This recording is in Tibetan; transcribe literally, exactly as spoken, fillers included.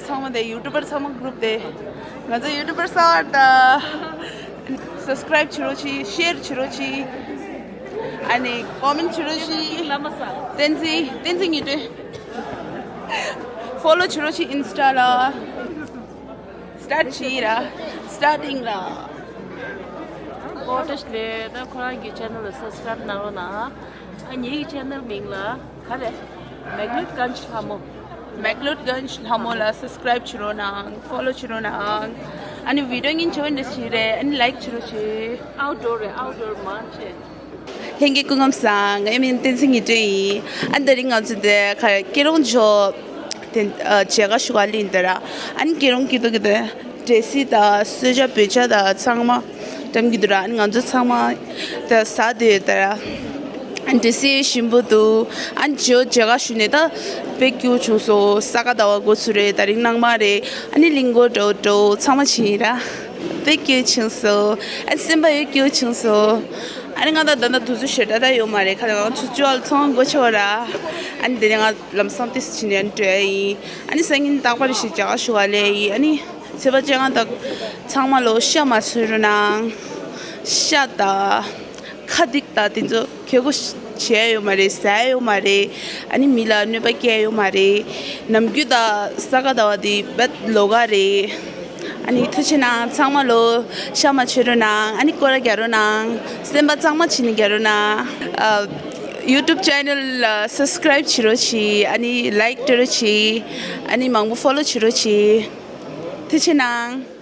ཚང་མ་དེ་ཡུ་ཊུབ་པར་ཚང་མ་གུ་རུབ་དེ། ང་ཚོ་ཡུ་ཊུབ་པར་གསར་པ་དང་། སབ་སི་ཀེ་རེབ་བྱེད་རོགས་གྱིས། ཤེར་བྱེད་རོགས་གྱིས། ཨ་ནི་ཀོ་མེན་ཊི་བྱེད་རོགས་གྱིས། བསྟན་འཛིན། བསྟན་འཛིན་ཉི་སྒྲོན། ཕོ་ལོ་བྱེད་རོགས་གྱིས་ཨིན་སི་ཊ་ལ། སི་ཊཱར་ཊི་བྱེད་ཡིན་ར། སི་ཊར་ཊིང་ལ། ཨོ་བཀྲ་ཤིས་བདེ་ལེགས། ད་ཁོ་རང་གི་ཆེ་ནལ་ལ་སབ་སི་ཀེ་རེབ་གནང་རོགས་གནང་། ཨ་ངེད་ཀྱི་ཆེ་ནལ་མིང་ལ་ག་རེ། མེག་ལོད་གན་ཇི་ལྷ་མོ། མེག་ལོད་གན་ཇི་ལྷ་མོ་ལ་སབ་སི་ཀེ་རེབ་བྱེད་རོགས་གནང་། ཕོ་ལོ་བྱེད་རོགས་གནང་། ཨ་ནི་བི་ཌི་ཡོ་སྙིང་རྗེ་པོ་འདྲ་ཞིག་རེད། ཨ་ནི་ལའིཀ་བྱེད་རོགས་གྱིས། ཨའུ་ཊི་ཌོར་རེད། ཨའུ་ཊི་ཌོར་མང་ཆེ། ལྷན་རྒྱས་སྐུ་ཁམས་བཟང་། ངའི་མིང་བསྟན་འཛིན་ཉི་སྒྲོན་ཡིན། ཨ་ནི་དེ་རིང་ང་ཚོ་དེ་ག་རེ། སྐྱིད་གྲོང་ཇོ་དེ་ཨ་མཇལ་ཁ་ཞུ་ག་སླེབས་ཡིན་དེ་ར། ཨ་ནི་སྐྱིད་གྲོང་སྐྱིད་སྡུག་གི་དེ་འབྲས་སིལ་དང་གསོལ་ཇ་བོད་ཇ་དང་ཚང་མ་བཀྲམ་གྱི་འདུག་ར། ཨ་ནི་ང་ཚོ་ཚང་མ་དེ་ཟ་བསྡད་ཡོད་དེ་ར། ཨ་ནི་འབྲས་སིལ་ཞིམ་པོ་འདུག་ཨ་ནི་ཇོ་མཇལ་ཁ་ཞུས་ནས་ད་དཔེ་སྐྱིད་པོ་བྱུང་སོང་། ས་ག་ཟླ་བ་འགོ་ཚུགས་རེད། དེ་རིང་གནངས་མ་རེད། ཨ་ནི་གླིང་སྐོར་འགྲོ་འགྲོ་ཚང་མ་བྱས་ཡིན་ར། དཔེ་སྐྱིད་པོ་བྱུང་སོང་། ཨ་ནི་སེམས་པ་ཡང་སྐྱིད་པོ་བྱུང་སོང་། ཨ་ནི་ང་ད་ད་ལྟ་དུས་ཚོད་ཞེ་དྲག་ད་ཡོད་མ་རེད། ཁ་ལག་ང་ཚོ་ཅོ་ལ་ཚོང་སྒོ་ཕྱེ་བ་ར། ཨ་ནི་དེ་ནས་ང་ལམ་སང་ཏིས་ཕྱིན་ནས་འགྲོ་ཡ་ཡིན། ཨ་ནི་སང་ཉིན་རྟག་པར་ཞིག་མཇལ་ཁ་ཞུ་ག་སླེབས་ཡིན། ཨ་ནི་ཚེས་པ་བཅོ་ལྔ་དང་ཚང་མ་ལོ་ཤ་མ་ཆོད་རོགས་གནང་། ཤ་དང་ཁ་སྡིག་དང་དེ་ཚོ་གྱོན་གོས་བྱས་ཡོད་མ་རེད། ཟ་ཡོད་མ་རེད། ཨ་ནི་མི་ལ་གནོད་པ་སྐྱེལ་ཡོད་མ་རེད། ནམ་རྒྱུན་ད་ས་ག་ཟླ་བ་འདི་བད་ལོ་ག་རེད། ཨ་ནི་ཐུགས་རྗེ་གནང་། ཚང་མ་ལོ་ཤ་མ་ཆོད་རོགས་གནང་། ཨ་ནི་སྐོར་ར་རྒྱག་རོགས་གནང་། སེམས་པ་གཙང་མ་བྱས་ནས་རྒྱག་རོགས་གནང་། ཨ་ཡུ་ཊུབ་ཅེ་ནལ་ལ་སབ་སི་ཀེ་རེབ་བྱེད་རོགས་གྱིས། ཨ་ནི་ལའིཀ་སྤྲད་རོགས་གྱིས། ཨ་ནི་མང་པོ་ཕོ་ལོ་བྱེད་རོགས་གྱིས། ཐུགས་རྗེ་གནང་།